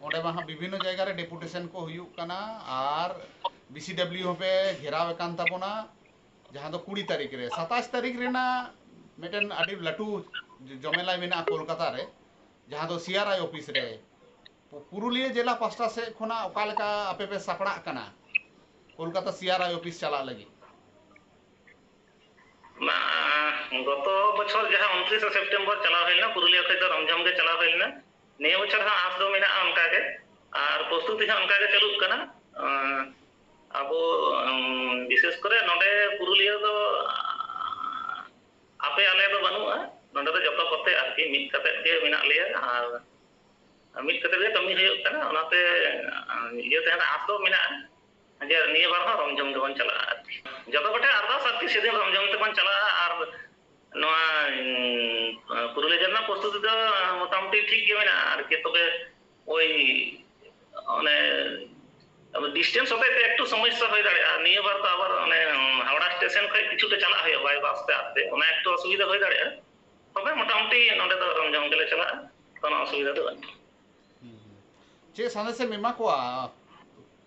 ᱚᱸᱰᱮ ᱢᱟ ᱦᱟᱸᱜ ᱵᱤᱵᱷᱤᱱᱱᱚ ᱡᱟᱭᱜᱟ ᱨᱮ deputation ᱠᱚ ᱦᱩᱭᱩᱜ ᱠᱟᱱᱟ ᱟᱨ B C W ᱦᱚᱸᱯᱮ ᱜᱷᱮᱨᱟᱣ ᱟᱠᱟᱱ ᱛᱟᱵᱚᱱᱟ, ᱡᱟᱦᱟᱸ ᱫᱚ ᱠᱩᱲᱤ ᱛᱟᱹᱨᱤᱠᱷ ᱨᱮ, ᱥᱟᱛᱟᱥ ᱛᱟᱹᱨᱤᱠᱷ ᱨᱮᱱᱟᱜ ᱢᱤᱫᱴᱮᱱ ᱟᱹᱰᱤ ᱞᱟᱹᱴᱩ ᱡᱚᱢᱮᱞᱟᱭ ᱢᱮᱱᱟᱜᱼᱟ ᱠᱳᱞᱠᱟᱛᱟ ᱨᱮ᱾ ᱡᱟᱦᱟᱸ ᱫᱚ ᱥᱤ ᱟᱨ ᱟᱭ ᱚᱯᱷᱤᱥ ᱨᱮ, ᱯᱩ- ᱯᱩᱨᱩᱞᱤᱭᱟᱹ ᱡᱮᱞᱟ ᱯᱟᱥᱴᱟ ᱥᱮᱫ ᱠᱷᱚᱱᱟᱜ ᱚᱠᱟ ᱞᱮᱠᱟ ᱟᱯᱮ ᱯᱮ ᱥᱟᱯᱲᱟᱜ ᱠᱟᱱᱟ ᱠᱳᱞᱠᱟᱛᱟ ᱥᱤ ᱟᱨ ᱟᱭ ᱚᱯᱷᱤᱥ ᱪᱟᱞᱟᱜ ᱞᱟᱹᱜᱤᱫ? ᱢᱟ, ᱜᱚᱛᱚ ᱵᱚᱪᱷᱚᱨ ᱡᱟᱦᱟᱸ ᱩᱱᱛᱨᱤᱥᱟ ᱥᱮᱯᱴᱮᱢᱵᱚᱨ ᱪᱟᱞᱟᱣ ᱦᱩᱭ ᱞᱮᱱᱟ, ᱯᱩᱨᱩᱞᱤᱭᱟᱹ ᱠᱷᱚᱱ ᱫᱚ ᱨᱚᱢᱡᱷᱚᱢ ᱜᱮ ᱪᱟᱞᱟᱣ ᱦᱩᱭ ᱞᱮᱱᱟ᱾ ᱱᱤᱭᱟᱹ ᱵᱚᱪᱷᱚᱨ ᱦᱚᱸ ᱟᱸᱥ ᱫᱚ ᱢᱮᱱᱟᱜᱼᱟ ᱚᱱᱠᱟ ᱜᱮ, ᱟᱨ ᱯᱨᱚᱥᱛᱩᱛᱤ ᱦᱚᱸ ᱚᱱᱠᱟ ᱜᱮ ᱪᱟᱹᱞᱩᱜ ᱠᱟᱱᱟ᱾ ᱟᱸ, ᱟᱵᱚ, ᱩᱸ, ᱵᱤᱥᱮᱥ ᱠᱚᱨᱮ ᱱᱚᱰᱮ ᱯᱩᱨᱩᱞᱤᱭᱟᱹ ᱫᱚ, ᱟᱸ, ᱟᱯᱮ ᱟᱞᱮ ᱫᱚ ᱵᱟᱹᱱᱩᱜᱼᱟ, ᱱᱚᱰᱮ ᱫᱚ ᱡᱚᱛᱚ ᱠᱚᱛᱮ ᱟᱨᱠᱤ ᱢᱤᱫ ᱠᱟᱛᱮᱫ ᱜᱮ ᱢᱮᱱᱟᱜ ᱞᱮᱭᱟ, ᱟᱨ ᱢᱤᱫ ᱠᱟᱛᱮᱫ ᱜᱮ ᱠᱟᱹᱢᱤ ᱦᱩᱭᱩᱜ ᱠᱟᱱᱟ᱾ ᱚᱱᱟᱛᱮ, ᱟᱸ, ᱤᱭᱟᱹ ᱛᱟᱦᱮᱱᱟ, ᱟᱸᱥ ᱫᱚ ᱢᱮᱱᱟᱜᱼᱟ ᱡᱮ ᱱᱤᱭᱟᱹ ᱵᱟᱨ ᱦᱚᱸ ᱨᱚᱢᱡᱷᱚᱢ ᱜᱮᱵᱚᱱ ᱪᱟᱞᱟᱜᱼᱟ ᱟᱨᱠᱤ᱾ ᱡᱚᱛᱚ ᱠᱚᱴᱷᱮᱱ ᱟᱨᱫᱟᱥ ᱟᱨᱠᱤ, ᱥᱮᱫᱤᱱ ᱨᱚᱢᱡᱷᱚᱢ ᱛᱮᱵᱚᱱ ᱪᱟᱞᱟᱜᱼᱟ᱾ ᱟᱨ ᱱᱚᱣᱟ, ᱩᱸ, ᱯᱩᱨᱩᱞᱤᱭᱟᱹ ᱨᱮᱱᱟᱜ ᱯᱨᱚᱥᱛᱩᱛᱤ ᱫᱚ ᱢᱚᱴᱟᱢᱩᱴᱤ ᱴᱷᱤᱠ ᱜᱮ ᱢᱮᱱᱟᱜᱼᱟ ᱟᱨᱠᱤ᱾ ᱛᱚᱵᱮ ᱳᱭ ᱚᱱᱮ ᱰᱤᱥᱴᱮᱱᱥ ᱦᱚᱛᱮᱡ ᱛᱮ ᱮᱠᱴᱩ ᱥᱚᱢᱚᱥᱥᱟ ᱦᱩᱭ ᱫᱟᱲᱮᱭᱟᱜᱼᱟ᱾ ᱱᱤᱭᱟᱹ ᱵᱟᱨ ᱫᱚ ᱟᱵᱟᱨ ᱚᱱᱮ ᱦᱟᱣᱲᱟ ᱥᱴᱮᱥᱚᱱ ᱠᱷᱚᱱ ᱠᱤᱪᱷᱩᱴᱟ ᱪᱟᱞᱟᱜ ᱦᱩᱭᱩᱜᱼᱟ ᱵᱟᱭ ᱵᱟᱥ ᱛᱮ ᱟᱨ ᱛᱮ, ᱚᱱᱟ ᱮᱠᱴᱩ ᱚᱥᱩᱵᱤᱫᱷᱟ ᱦᱩᱭ ᱫᱟᱲᱮᱭᱟᱜᱼᱟ᱾ ᱛᱚᱵᱮ ᱢᱚᱴᱟᱢᱩᱴᱤ ᱱᱚᱰᱮ ᱫᱚ ᱨᱚᱢᱡᱷᱚᱢ ᱜᱮᱞᱮ ᱪᱟᱞᱟᱜᱼᱟ, ᱠᱳᱱᱳ ᱚᱥᱩᱵᱤᱫᱷᱟ ᱫᱚ ᱵᱟᱹᱱᱩᱜᱼᱟ᱾ ᱦᱩᱸ, ᱦᱩᱸ᱾ ᱪᱮᱫ ᱥᱟᱸᱫᱮᱥ ᱮᱢ ᱮᱢᱟ ᱠᱚᱣᱟ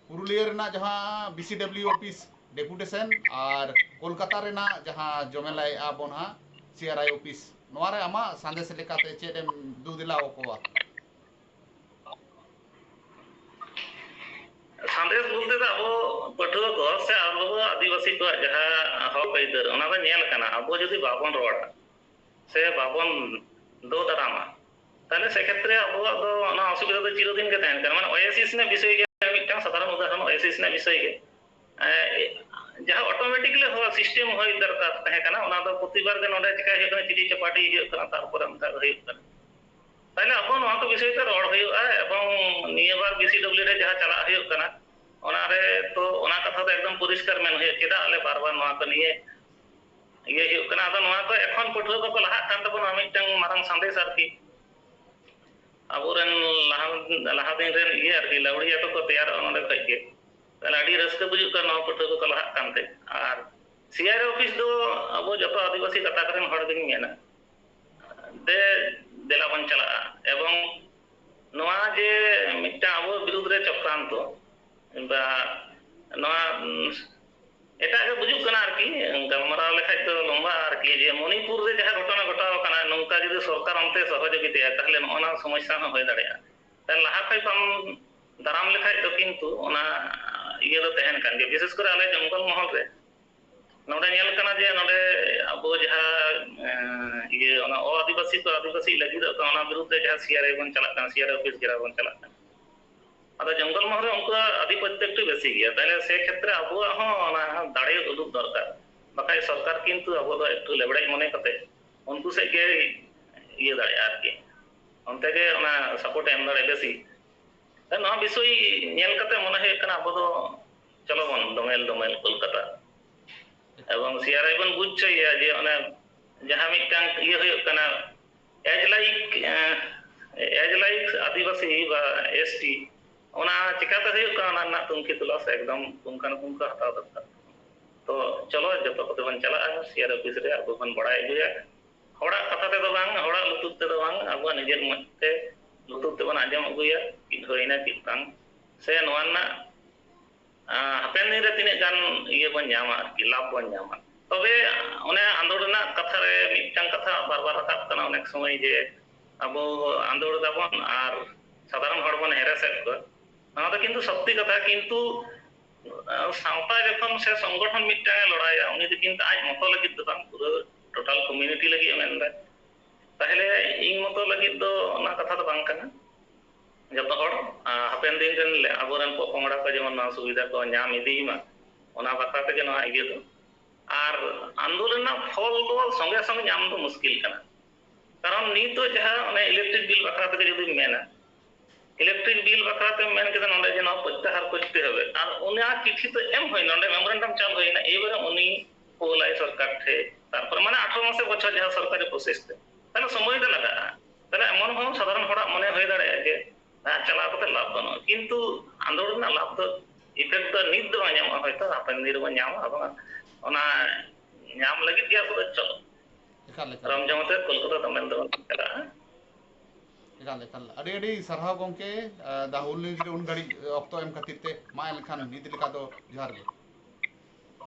ᱯᱩᱨᱩᱞᱤᱭᱟᱹ ᱨᱮᱱᱟᱜ ᱡᱟᱦᱟᱸ B C W office deputation ᱟᱨ ᱠᱳᱞᱠᱟᱛᱟ ᱨᱮᱱᱟᱜ ᱡᱟᱦᱟᱸ ᱡᱚᱢᱮᱞᱟᱭᱮᱫᱼᱟ ᱵᱚᱱ ᱦᱟᱸᱜ ᱥᱤ ᱟᱨ ᱟᱭ ᱚᱯᱷᱤᱥ, ᱱᱚᱣᱟ ᱨᱮ ᱟᱢᱟᱜ ᱥᱟᱸᱫᱮᱥ ᱞᱮᱠᱟᱛᱮ ᱪᱮᱫ ᱮᱢ ᱫᱩ ᱫᱮᱞᱟ ᱟᱠᱚᱣᱟ? ᱥᱟᱸᱫᱮᱥ ᱵᱚᱞᱛᱮ ᱫᱚ ᱟᱵᱚ ᱯᱟᱹᱴᱷᱩᱣᱟᱹ ᱠᱚ ᱥᱮ ᱟᱵᱚ ᱟᱹᱫᱤᱵᱟᱹᱥᱤ ᱠᱚᱣᱟᱜ ᱡᱟᱦᱟᱸ ᱦᱚᱠ ᱟᱹᱭᱫᱟᱹᱨ, ᱚᱱᱟ ᱫᱚ ᱧᱮᱞ ᱠᱟᱱᱟ᱾ ᱟᱵᱚ ᱡᱩᱫᱤ ᱵᱟᱵᱚᱱ ᱨᱚᱲᱟ ᱥᱮ ᱵᱟᱵᱚᱱ ᱫᱳ ᱫᱟᱨᱟᱢᱟ, ᱛᱟᱦᱞᱮ ᱥᱮᱠᱷᱮᱛᱨᱮ ᱟᱵᱚᱣᱟᱜ ᱫᱚ ᱚᱱᱟ ᱚᱥᱩᱵᱤᱫᱷᱟ ᱫᱚ ᱪᱤᱨᱚᱫᱤᱱ ᱜᱮ ᱛᱟᱦᱮᱱ ᱠᱟᱱᱟ᱾ ᱢᱟᱱᱮ ᱳᱭᱮᱥᱤᱥ ᱨᱮᱱᱟᱜ ᱵᱤᱥᱚᱭ ᱜᱮ, ᱢᱤᱫᱴᱟᱝ ᱥᱟᱫᱷᱟᱨᱚᱱ ᱩᱫᱟᱦᱚᱨᱚᱱ ᱳᱭᱮᱥᱤᱥ ᱨᱮᱱᱟᱜ ᱵᱤᱥᱚᱭ ᱜᱮ, ᱮ, ᱡᱟᱦᱟᱸ ᱚᱴᱳᱢᱮᱴᱤᱠᱞᱤ ᱦᱚᱸ ᱥᱤᱥᱴᱮᱢ ᱦᱩᱭ ᱫᱚᱨᱠᱟᱨ ᱛᱟᱦᱮᱸ ᱠᱟᱱᱟ, ᱚᱱᱟ ᱫᱚ ᱯᱨᱚᱛᱤᱵᱟᱨ ᱜᱮ ᱱᱚᱰᱮ ᱪᱤᱠᱟᱹ ᱦᱩᱭᱩᱜ ᱠᱟᱱᱟ, ᱪᱤᱴᱷᱤ ᱪᱟᱯᱟᱴᱤ ᱦᱩᱭᱩᱜ ᱠᱟᱱᱟ, ᱛᱟᱨᱯᱚᱨᱮ ᱚᱱᱠᱟ ᱜᱮ ᱦᱩᱭᱩᱜ ᱠᱟᱱᱟ᱾ ᱛᱟᱦᱞᱮ ᱟᱵᱚ ᱱᱚᱣᱟ ᱠᱚ ᱵᱤᱥᱚᱭ ᱛᱮ ᱨᱚᱲ ᱦᱩᱭᱩᱜᱼᱟ, ᱮᱵᱚᱝ ᱱᱤᱭᱟᱹ ᱵᱟᱨ ᱵᱤ ᱥᱤ ᱰᱟᱵᱞᱤᱭᱩ ᱨᱮ ᱡᱟᱦᱟᱸ ᱪᱟᱞᱟᱜ ᱦᱩᱭᱩᱜ ᱠᱟᱱᱟ, ᱚᱱᱟ ᱨᱮ ᱛᱚ ᱚᱱᱟ ᱠᱟᱛᱷᱟ ᱫᱚ ᱮᱠᱫᱚᱢ ᱯᱚᱨᱤᱥᱠᱟᱨ ᱢᱮᱱ ᱦᱩᱭᱩᱜᱼᱟ, ᱪᱮᱫᱟᱜ ᱟᱞᱮ ᱵᱟᱨ ᱵᱟᱨ ᱱᱚᱣᱟ ᱠᱚ ᱱᱤᱭᱟᱹ ᱤᱭᱟᱹ ᱦᱩᱭᱩᱜ ᱠᱟᱱᱟ᱾ ᱟᱫᱚ ᱱᱚᱣᱟ ᱠᱚ ᱮᱠᱷᱚᱱ ᱯᱟᱹᱴᱷᱩᱣᱟᱹ ᱠᱚᱠᱚ ᱞᱟᱦᱟᱜ ᱠᱟᱱ ᱛᱟᱵᱚᱱᱟ, ᱢᱤᱫᱴᱟᱝ ᱢᱟᱨᱟᱝ ᱥᱟᱸᱫᱮᱥ ᱟᱨᱠᱤ᱾ ᱟᱵᱚᱨᱮᱱ ᱞᱟᱦᱟ, ᱞᱟᱦᱟ ᱫᱤᱱ ᱨᱮᱱ ᱤᱭᱟᱹ ᱟᱨᱠᱤ, ᱞᱟᱹᱣᱲᱤᱭᱟᱹ ᱠᱚᱠᱚ ᱛᱮᱭᱟᱨᱚᱜᱼᱟ ᱱᱚᱸᱰᱮ ᱠᱷᱚᱡ ᱜᱮ᱾ ᱛᱟᱦᱞᱮ ᱟᱹᱰᱤ ᱨᱟᱹᱥᱠᱟᱹ ᱵᱩᱡᱩᱜ ᱠᱟᱱᱟ ᱱᱚᱣᱟ ᱯᱟᱹᱴᱷᱩᱣᱟᱹ ᱠᱚᱠᱚ ᱞᱟᱦᱟᱜ ᱠᱟᱱᱛᱮ᱾ ᱟᱨ ᱥᱤ ᱟᱨ ᱟᱭ ᱚᱯᱷᱤᱥ ᱫᱚ ᱟᱵᱚ ᱡᱚᱛᱚ ᱟᱹᱫᱤᱵᱟᱹᱥᱤ ᱜᱟᱛᱟᱠ ᱨᱮᱱ ᱦᱚᱲ ᱜᱤᱧ ᱢᱮᱱᱟ, ᱫᱮ, ᱫᱮᱞᱟ ᱵᱚᱱ ᱪᱟᱞᱟᱜᱼᱟ᱾ ᱮᱵᱚᱝ ᱱᱚᱣᱟ ᱡᱮ ᱢᱤᱫᱴᱟᱝ ᱟᱵᱚ ᱵᱤᱨᱩᱫᱽ ᱨᱮ ᱪᱚᱠᱨᱟᱱᱛᱚ, ᱠᱤᱝᱵᱟ ᱱᱚᱣᱟ, ᱩᱸ, ᱮᱴᱟᱜ ᱜᱮ ᱵᱩᱡᱩᱜ ᱠᱟᱱᱟ ᱟᱨᱠᱤ᱾ ᱜᱟᱞᱢᱟᱨᱟᱣ ᱞᱮᱠᱷᱟᱡ ᱫᱚ ᱞᱚᱢᱵᱟ ᱟᱨᱠᱤ, ᱡᱮ ᱢᱚᱱᱤᱯᱩᱨ ᱨᱮ ᱡᱟᱦᱟᱸ ᱜᱷᱚᱴᱚᱱᱟ ᱜᱷᱚᱴᱟᱣ ᱟᱠᱟᱱᱟ, ᱱᱚᱝᱠᱟ ᱡᱩᱫᱤ ᱥᱚᱨᱠᱟᱨ ᱚᱱᱛᱮ ᱥᱚᱦᱚᱡᱳᱜᱤᱛᱟᱭᱟ, ᱛᱟᱦᱞᱮ ᱱᱚᱜᱼᱚ ᱱᱟ ᱥᱚᱢᱚᱥᱥᱟ ᱦᱚᱸ ᱦᱩᱭ ᱫᱟᱲᱮᱭᱟᱜᱼᱟ᱾ ᱛᱟᱦᱞᱮ ᱞᱟᱦᱟ ᱠᱷᱚᱡ ᱵᱟᱢ ᱫᱟᱨᱟᱢ ᱞᱮᱠᱷᱟᱡ ᱫᱚ ᱠᱤᱱᱛᱩ ᱚᱱᱟ ᱤᱭᱟᱹ ᱫᱚ ᱛᱟᱦᱮᱱ ᱠᱟᱱ ᱜᱮᱭᱟ, ᱵᱤᱥᱮᱥ ᱠᱚᱨᱮ ᱟᱞᱮ ᱡᱚᱝᱜᱚᱞ ᱢᱚᱦᱚᱞ ᱨᱮ᱾ ᱱᱚᱰᱮ ᱧᱮᱞ ᱠᱟᱱᱟ ᱡᱮ ᱱᱚᱰᱮ ᱟᱵᱚ ᱡᱟᱦᱟᱸ, ᱮᱸ, ᱤᱭᱟᱹ, ᱚᱱᱟ ᱚ ᱟᱹᱫᱤᱵᱟᱹᱥᱤ ᱠᱚ ᱟᱹᱫᱤᱵᱟᱹᱥᱤ ᱞᱟᱹᱜᱤᱫᱚᱜ ᱠᱟᱱᱟ, ᱚᱱᱟ ᱵᱤᱨᱩᱫᱽ ᱨᱮ ᱡᱟᱦᱟᱸ ᱥᱤ ᱟᱨ ᱟᱭ ᱵᱚᱱ ᱪᱟᱞᱟᱜ ᱠᱟᱱᱟ, ᱥᱤ ᱟᱨ ᱟᱭ ᱚᱯᱷᱤᱥ ᱜᱷᱮᱨᱟᱣ ᱵᱚᱱ ᱪᱟᱞᱟᱜ ᱠᱟᱱᱟ᱾ ᱟᱫᱚ ᱡᱚᱝᱜᱚᱞ ᱢᱚᱦᱚᱞ ᱨᱮ ᱩᱱᱠᱩᱣᱟᱜ ᱟᱹᱫᱷᱤᱯᱚᱛᱛᱚ ᱮᱠᱴᱩ ᱵᱮᱥᱤ ᱜᱮᱭᱟ, ᱛᱟᱦᱞᱮ ᱥᱮ ᱠᱷᱮᱛᱨᱮ ᱟᱵᱚᱣᱟᱜ ᱦᱚᱸ ᱚᱱᱟ ᱫᱟᱲᱮ ᱩᱫᱩᱜ ᱫᱚᱨᱠᱟᱨ᱾ ᱵᱟᱠᱷᱟᱡ ᱥᱚᱨᱠᱟᱨ ᱠᱤᱱᱛᱩ ᱟᱵᱚ ᱫᱚ ᱮᱠᱴᱩ ᱞᱮᱵᱲᱮᱡ ᱢᱚᱱᱮ ᱠᱟᱛᱮ ᱩᱱᱠᱩ ᱥᱮᱫ ᱜᱮ ᱤᱭᱟᱹ ᱫᱟᱲᱮᱭᱟᱜᱼᱟ ᱟᱨᱠᱤ, ᱚᱱᱛᱮ ᱜᱮ ᱚᱱᱟ ᱥᱟᱯᱳᱨᱴ ᱮ ᱮᱢ ᱫᱟᱲᱮᱭᱟᱜᱼᱟ ᱵᱮᱥᱤ᱾ ᱛᱟᱦᱞᱮ ᱱᱚᱣᱟ ᱵᱤᱥᱚᱭ ᱧᱮᱞ ᱠᱟᱛᱮ ᱢᱚᱱᱮ ᱦᱩᱭᱩᱜ ᱠᱟᱱᱟ ᱟᱵᱚ ᱫᱚ ᱪᱚᱞᱚ ᱵᱚᱱ ᱫᱚᱢᱮᱞ ᱫᱚᱢᱮᱞ ᱠᱳᱞᱠᱟᱛᱟ᱾ ᱮᱵᱚᱝ ᱥᱤ ᱟᱨ ᱟᱭ ᱵᱚᱱ ᱵᱩᱡᱽ ᱦᱚᱪᱚᱭᱮᱭᱟ ᱡᱮ ᱚᱱᱮ ᱡᱟᱦᱟᱸ ᱢᱤᱫᱴᱟᱝ ᱤᱭᱟᱹ ᱦᱩᱭᱩᱜ ᱠᱟᱱᱟ, ᱮᱡᱽ ᱞᱟᱭᱤᱠ, ᱮᱡᱽ ᱞᱟᱭᱤᱠ ᱟᱹᱫᱤᱵᱟᱹᱥᱤ ᱵᱟ ᱮᱥ ᱴᱤ, ᱚᱱᱟ ᱪᱤᱠᱟᱛᱮ ᱦᱩᱭᱩᱜ ᱠᱟᱱᱟ, ᱚᱱᱟ ᱨᱮᱱᱟᱜ ᱛᱩᱝᱠᱷᱤ ᱛᱚᱞᱟᱥ ᱮᱠᱫᱚᱢ ᱯᱩᱝᱠᱷᱟᱱᱩᱯᱩᱝᱠᱷᱚ ᱦᱟᱛᱟᱣ ᱫᱚᱨᱠᱟᱨ᱾ ᱛᱚ ᱪᱚᱞᱚ ᱡᱚᱛᱚ ᱠᱚᱛᱮ ᱵᱚᱱ ᱪᱟᱞᱟᱜᱼᱟ ᱥᱤ ᱟᱨ ᱚᱯᱷᱤᱥ ᱨᱮ, ᱟᱵᱚ ᱵᱚᱱ ᱵᱟᱲᱟᱭ ᱟᱹᱜᱩᱭᱟ᱾ ᱦᱚᱲᱟᱜ ᱠᱟᱛᱷᱟ ᱛᱮᱫᱚ ᱵᱟᱝ, ᱦᱚᱲᱟᱜ ᱞᱩᱛᱩᱨ ᱛᱮᱫᱚ ᱵᱟᱝ, ᱟᱵᱚᱣᱟᱜ ᱱᱤᱡᱮᱨ ᱢᱚᱡᱽ ᱛᱮ ᱞᱩᱛᱩᱨ ᱛᱮᱵᱚᱱ ᱟᱸᱡᱚᱢ ᱟᱹᱜᱩᱭᱟ, ᱪᱮᱫ ᱦᱩᱭᱱᱟ ᱪᱮᱫ ᱵᱟᱝ, ᱥᱮ ᱱᱚᱣᱟ ᱨᱮᱱᱟᱜ, ᱟᱸ, ᱦᱟᱯᱮᱱ ᱫᱤᱱ ᱨᱮ ᱛᱤᱱᱟᱹᱜ ᱜᱟᱱ ᱤᱭᱟᱹ ᱵᱚᱱ ᱧᱟᱢᱟ ᱟᱨᱠᱤ, ᱞᱟᱵᱷ ᱵᱚᱱ ᱧᱟᱢᱟ᱾ ᱛᱚᱵᱮ ᱚᱱᱮ ᱟᱸᱫᱳᱲ ᱨᱮᱱᱟᱜ ᱠᱟᱛᱷᱟ ᱨᱮ ᱢᱤᱫᱴᱟᱝ ᱠᱟᱛᱷᱟ ᱵᱟᱨ ᱵᱟᱨ ᱨᱟᱠᱟᱵ ᱠᱟᱱᱟ ᱚᱱᱮᱠ ᱥᱚᱢᱚᱭ ᱡᱮ ᱟᱵᱚ ᱟᱸᱫᱳᱲ ᱫᱟᱵᱚᱱ ᱟᱨ ᱥᱟᱫᱷᱟᱨᱚᱱ ᱦᱚᱲ ᱵᱚᱱ ᱦᱮᱨᱮᱥᱮᱫ ᱠᱚᱣᱟ᱾ ᱱᱚᱣᱟ ᱫᱚ ᱠᱤᱱᱛᱩ ᱥᱚᱛᱛᱤ ᱠᱟᱛᱷᱟ, ᱠᱤᱱᱛᱩ, ᱟᱸ, ᱥᱟᱶᱛᱟ ᱡᱚᱠᱷᱚᱱ ᱥᱮ ᱥᱚᱝᱜᱚᱴᱷᱚᱱ ᱢᱤᱫᱴᱟᱝ ᱮ ᱞᱟᱲᱟᱭᱟ, ᱩᱱᱤ ᱫᱚ ᱠᱤᱱᱛᱩ ᱟᱡ ᱢᱚᱛᱚ ᱞᱟᱹᱜᱤᱫ ᱫᱚ ᱵᱟᱝ, ᱯᱩᱨᱟᱹ total community ᱞᱟᱹᱜᱤᱫ ᱮ ᱢᱮᱱᱫᱟ᱾ ᱛᱟᱦᱞᱮ ᱤᱧ ᱢᱚᱛᱚ ᱞᱟᱹᱜᱤᱫ ᱫᱚ ᱚᱱᱟ ᱠᱟᱛᱷᱟ ᱫᱚ ᱵᱟᱝ ᱠᱟᱱᱟ᱾ ᱡᱚᱛᱚ ᱦᱚᱲ, ᱟᱸ, ᱦᱟᱯᱮᱱ ᱫᱤᱱ ᱨᱮᱱ ᱞᱮ-, ᱟᱵᱚᱨᱮᱱ ᱯᱚᱯᱚᱝᱲᱟ ᱠᱚ ᱡᱮᱢᱚᱱ ᱱᱚᱣᱟ ᱥᱩᱵᱤᱫᱷᱟ ᱠᱚ ᱧᱟᱢ ᱤᱫᱤᱭ ᱢᱟ, ᱚᱱᱟ ᱵᱟᱠᱷᱨᱟ ᱛᱮᱜᱮ ᱱᱚᱣᱟ ᱤᱭᱟᱹ ᱫᱚ᱾ ᱟᱨ ᱟᱱᱫᱳᱞᱚᱱ ᱨᱮᱱᱟᱜ ᱯᱷᱚᱞ ᱫᱚ ᱥᱚᱸᱜᱮ ᱥᱚᱸᱜᱮ ᱧᱟᱢ ᱫᱚ ᱢᱩᱥᱠᱤᱞ ᱠᱟᱱᱟ᱾ ᱠᱟᱨᱚᱱ ᱱᱤᱛᱚᱜ ᱡᱟᱦᱟᱸ ᱚᱱᱮ electric bill ᱵᱟᱠᱷᱨᱟ ᱛᱮᱜᱮ ᱡᱩᱫᱤᱢ ᱢᱮᱱᱟ, electric bill ᱵᱟᱠᱷᱨᱟ ᱛᱮᱢ ᱢᱮᱱ ᱠᱮᱫᱟ ᱱᱚᱰᱮ ᱡᱮ ᱱᱚᱣᱟ ᱯᱨᱚᱛᱭᱟᱦᱟᱨ ᱠᱚᱨᱛᱮ ᱦᱚᱵᱮ, ᱟᱨ ᱚᱱᱟ ᱪᱤᱴᱷᱤ ᱛᱚ ᱮᱢ ᱦᱩᱭᱱᱟ, ᱱᱚᱰᱮ memorandum ᱪᱟᱞ ᱦᱩᱭᱱᱟ, ᱮᱭᱵᱟᱨᱮ ᱩᱱᱤ ᱠᱳᱞᱟᱭ ᱥᱚᱨᱠᱟᱨ ᱴᱷᱮᱡ, ᱛᱟᱨᱯᱚᱨᱮ ᱢᱟᱱᱮ ᱟᱴᱷᱨᱚ ᱢᱟᱥᱮ ᱵᱚᱪᱷᱚᱨ ᱡᱟᱦᱟᱸ ᱥᱚᱨᱠᱟᱨᱤ process ᱛᱮ, ᱛᱟᱦᱞᱮ ᱥᱚᱢᱚᱭ ᱫᱚ ᱞᱟᱜᱟᱜᱼᱟ᱾ ᱛᱟᱦᱞᱮ ᱮᱢᱚᱱ ᱦᱚᱸ ᱥᱟᱫᱷᱟᱨᱚᱱ ᱦᱚᱲᱟᱜ ᱢᱚᱱᱮ ᱦᱩᱭ ᱫᱟᱲᱮᱭᱟᱜᱼᱟ ᱡᱮ ᱦᱮᱸ, ᱪᱟᱞᱟᱣ ᱠᱟᱛᱮ ᱞᱟᱵᱷ ᱵᱟᱹᱱᱩᱜᱼᱟ, ᱠᱤᱱᱛᱩ ᱟᱸᱫᱳᱲ ᱨᱮᱱᱟᱜ ᱞᱟᱵᱷ ᱫᱚ, effect ᱫᱚ ᱱᱤᱛ ᱫᱚ ᱵᱟᱝ ᱧᱟᱢᱚᱜᱼᱟ, ᱦᱚᱭᱛᱳ ᱦᱟᱯᱮᱱ ᱫᱤᱱ ᱨᱮᱵᱚᱱ ᱧᱟᱢᱟ᱾ ᱟᱫᱚ ᱚᱱᱟ ᱧᱟᱢ ᱞᱟᱹᱜᱤᱫ ᱜᱮ ᱟᱵᱚ ᱫᱚ ᱪᱚᱞᱚ ᱮᱠᱟᱞ, ᱮᱠᱟᱞ᱾ ᱨᱟᱢ ᱡᱚᱢ ᱛᱮ ᱠᱳᱞᱠᱟᱛᱟ ᱫᱚᱢᱮᱞ ᱫᱚᱵᱚᱱ ᱪᱟᱞᱟᱜᱼᱟ᱾ ᱮᱠᱟᱞ, ᱮᱠᱟᱞ᱾ ᱟᱹᱰᱤ, ᱟᱹᱰᱤ ᱥᱟᱨᱦᱟᱣ ᱜᱚᱢᱠᱮ, ᱟᱸ, The Whole News ᱨᱮ ᱩᱱ ᱜᱷᱟᱹᱲᱤᱡ ᱚᱠᱛᱚ ᱮᱢ ᱠᱷᱟᱹᱛᱤᱨ ᱛᱮ᱾ ᱢᱟ ᱮᱱᱠᱷᱟᱱ ᱱᱤᱛ ᱞᱮᱠᱟ ᱫᱚ ᱡᱚᱦᱟᱨ ᱜᱮ᱾